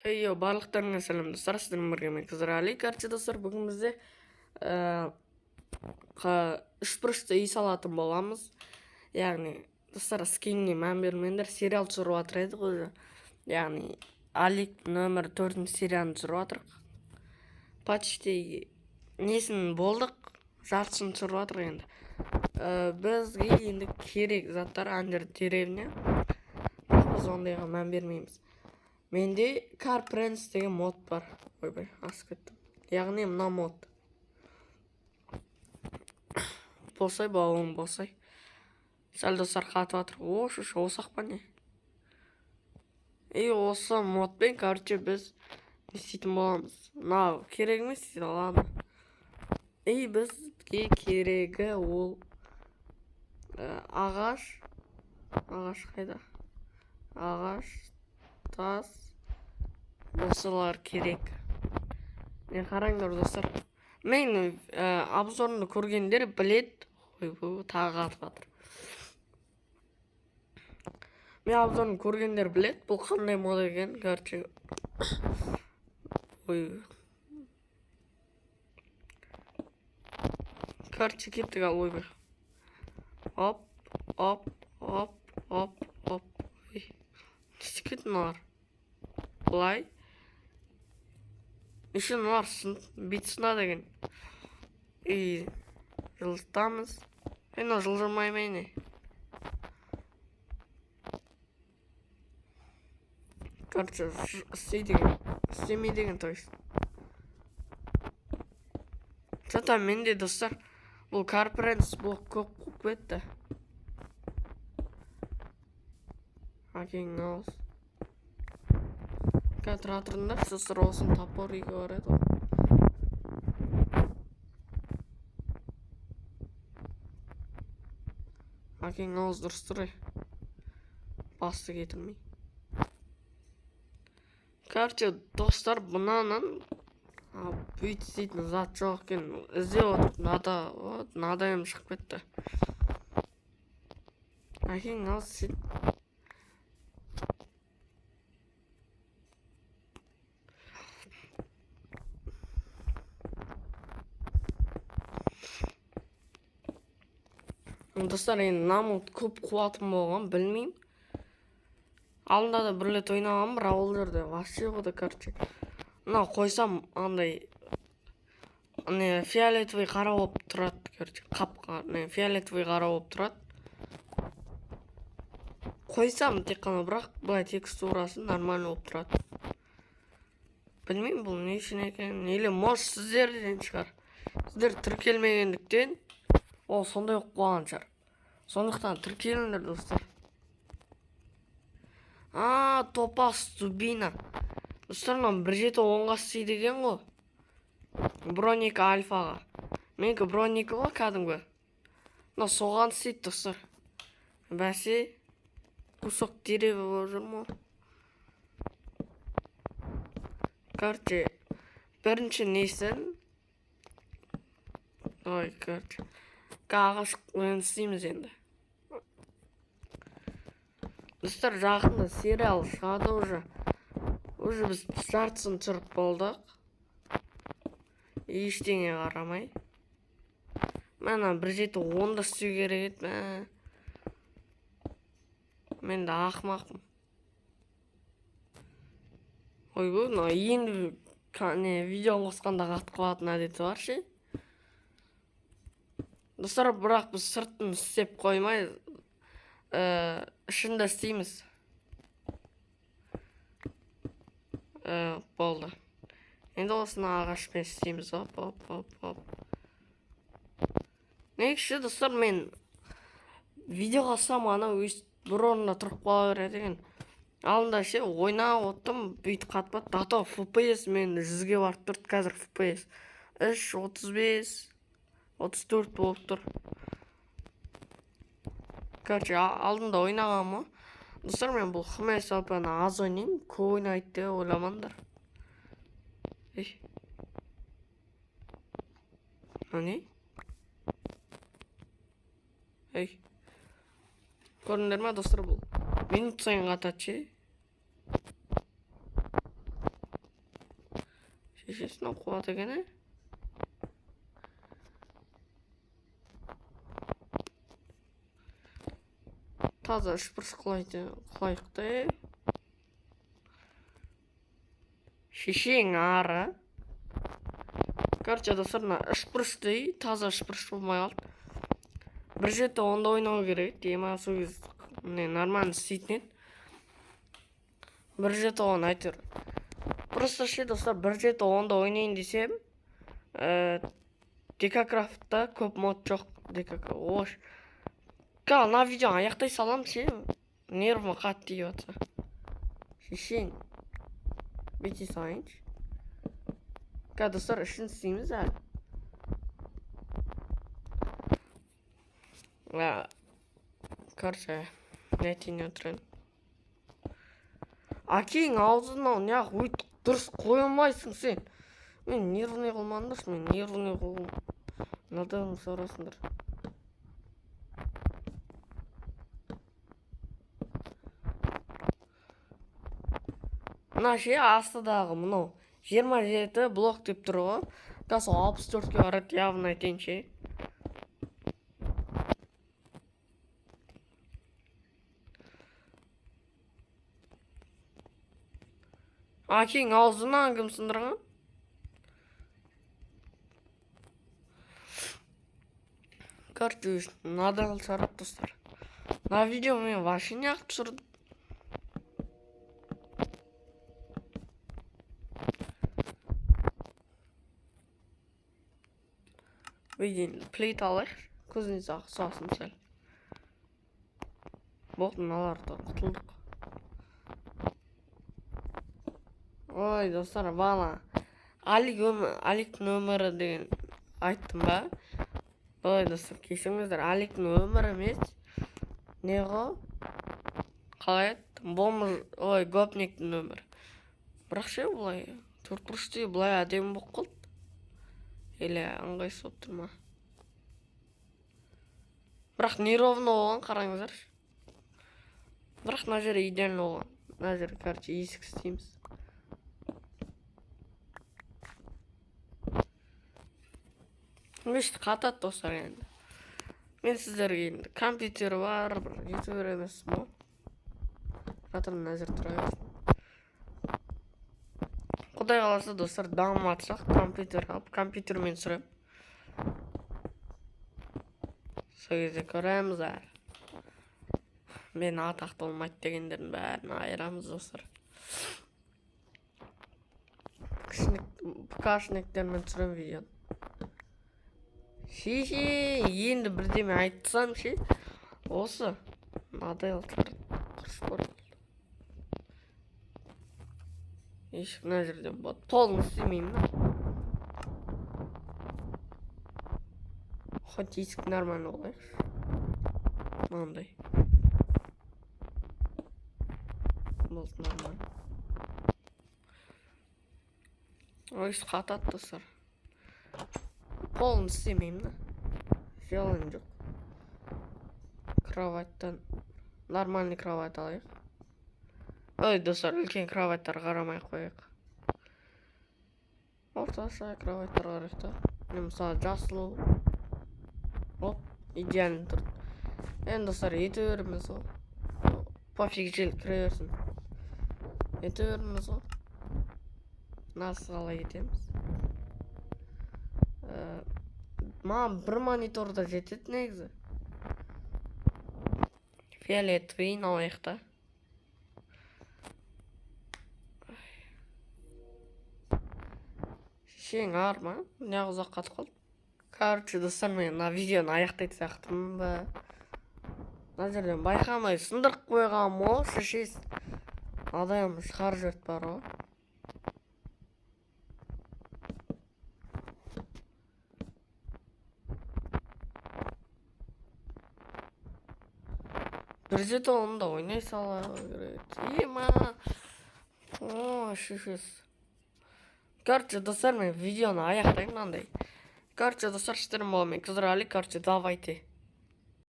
Эй, барлықтарыңа сәлем, достар, сіздермен бірге мен, Қызырәли. Короче, достар, бүгін бізде үшбұрышты үй салатын боламыз. Яғни, достар, скинге мән бермеңдер, сериал түсіріп жатыр едік уже. Яғни, Алик нөмір 4 серияны түсіріп жатырық. Почти несін болдық, жартысын түсіріп жатырық енді. Бізге енді керек заттар ана деревня. Бірақ біз ондайға мән бермейміз. Менде Car Prince деген мод бар. Ойбай, асып кеттім. Яғни мына мод. Босай, бауым, босай. Сәл, достар, қатып жатыр. О, шуш, осақ па не? И осы модпен, короче, біз не істейтін боламыз? Мынау керек емес дейді, ладно. И бізге керегі ол ағаш. Ағаш қайда? Ағаш, тас, осылар керек. Мен қараңдар, достар. Мен обзорымды көргендер білет. Ойбой, тағы қатып жатыр. Мен обзорын көргендер білет, бұл қандай мод екен, короче. Ой. Короче, кеттік ал, ойбай. Оп, оп, оп, оп, оп. Ой. Не істеп кетті мыналар? Былай. Еще мыналар бит сынады екен. И жылжытамыз. Ей, мынау жылжымай ма не? Короче, істейді екен. Істемейді екен, то есть. Что-то менде, достар, бұл Карпренс блок көп қуып кетті. Әкеңнің ауыз. Қазір тұра тұрыңдар, достар, осыны топор үйге бар еді ғой. Әкеңнің ауыз дұрыс тұр, ей. Басты кетірмей. Короче, достар, мынанан бүйтіп істейтін зат жоқ екен. Іздеп отырып, надо, вот, надо шығып кетті. Әкеңнің ауыз сен. Достар, енді мына көп қуатын болған, білмеймін. Алдында да бір рет ойнағанмын, бірақ ол жерде вообще болды, короче. Мынау қойсам, андай не фиолетовый қара болып тұрады, короче, қап не фиолетовый қара болып тұрады. Қойсам тек қана, бірақ былай текстурасы нормально болып тұрады. Білмеймін, бұл не үшін екенін, или может сіздерден шығар. Сіздер тіркелмегендіктен ол сондай болып қалған шығар. Сондықтан тіркеліңдер, достар. А, топас дубина. Достар, мынау 1.7.10-ға істейді екен ғой. Броника альфаға. Менікі броника ғой кәдімгі. Мынау соған істейді, достар. Бәсе, кусок дерева болып жүрмін ғой. Короче, бірінші несін? Ой, короче. Ағаш істейміз енді. Достар, жақында сериал шығады уже. Уже біз жартысын түсіріп болдық. Ештеңе қарамай. Мына 1.7.10-да істеу керек еді. Мә. Мен де ақымақпын. Ойбой, мына енді не видеоны қосқанда қатып қалатын әдеті бар ше. Достар, бірақ біз сыртын істеп қоймай, ішін де істейміз. Болды. Енді осыны ағашпен істейміз. Оп, оп, оп, оп. Негізі, достар, мен видеоға салсам, ана өйстіп бір орында тұрып қала береді екен. Алдында ше ойнап отырдым, бүйтіп қатпады. До того FPS мен 100-ге барып тұрды, қазір FPS 3, 35, 34 болып тұр. Короче, алдында ойнағанмын ғой. Достар, мен бұл ХМС ЛП-ны аз ойнаймын, көп ойнайды деп ойламаңдар. Ей. Мынау не? Ей. Көрдіңдер ма, достар, бұл минут сайын қатады ше. Шешесін қуады екен, ә? Таза үшбұрыш қылайық та, е. Шешең ары. Короче, достар, мына үшбұрышты таза үшбұрыш болмай қалды. Бір жеті онда ойнау керек еді, ема сол кез міне нормально істейтін еді. Бір жеті он әйтеуір. Просто ше, достар, бір жеті онда ойнайын десем, Декакрафтта көп мод жоқ. Ош. Ка, мына видеоны аяқтай салам ше, нервім қатты тиіп жатса. Шешең. Бүйте салайыншы. Ка, достар, ішін істейміз әлі. Короче, не айтайын деп отыр едім. Әкең аузына неғып өйтіп дұрыс қоя алмайсың сен? Мен нервный қылмаңдаршы, мен нервный қылғым. Мынадан сұрасыңдар. Мына ше астыдағы мынау 27 блок деп тұр ғой. Қазір сол 64-ке барады, явно айтайын ше. Әкең аузынан кім сындырған? Короче, надо шығарады, достар. Мына видео мен вообще неғып түсірдім. Видео плит алайық. Кузнеца ұқсасын сәл. Болды, мыналардан құтылдық. Ой, достар, бала. Аликтің өмірі деген айттым ба? Ой, достар, кешіріңіздер, Аликтің өмірі емес. Не ғой? Қалай еді? Бомж, ой, гопниктің өмірі. Бірақ ше, былай, төртбұрышты былай әдемі болып қалды. Или ыңғайсыз болып тұр ма? Бірақ неровно болған, қараңыздаршы. Бірақ мына жері идеально болған. Мына жері, короче, есік істейміз. Өшті қатады, достар, енді. Мен сіздерге енді компьютер бар, бір ютубер емеспін ғой. Жатыр, мына жер тұра берсін. Құдай қаласа, достар, дамып жатсақ, компьютер алып, компьютермен түсіремін. Сол кезде көреміз әлі. Мен атақты болмайды дегендердің бәрін айырамыз, достар. ПКшниктермен түсіремін видеоны. Шеше, енді бірдеме айтсам ше, осы мынадай құрыш көріп. Ешік мына жерден болады. Полын істемеймін да. Хоть есік нормально болайықшы. Мынандай. Болды, нормально. Ой, қатады, достар. Полын істемеймін да. Желание жоқ. Кроваттан нормальный кровать алайық. Ой, достар, үлкен кроваттар қарамай қояйық. Орташа кроваттар қарайық та. Міне, мысалы, жасыл. Оп, идеально тұр. Енді, достар, ете береміз ғой. Пофиг, жел кіре берсін. Ете береміз ғой. Нас қалай етеміз? Маған бір монитор да жетеді негізі. Фиолетовый алайық та. Шешең ар ма? Неғып ұзақ қатып қалды? Короче, достар, мен мына видеоны аяқтайтын сияқтымын ба? Мына жерден байқамай сындырып қойғанмын ғой, шешесі. Адам шығарып жіберді бар ғой. Бір жеті оны да ойнай сала керек. Ема. О, шешесі. Короче, достар, мен видеоны аяқтаймын мынандай. Короче, достар, сіздермен болған мен Қызыр Али. Короче, давайте.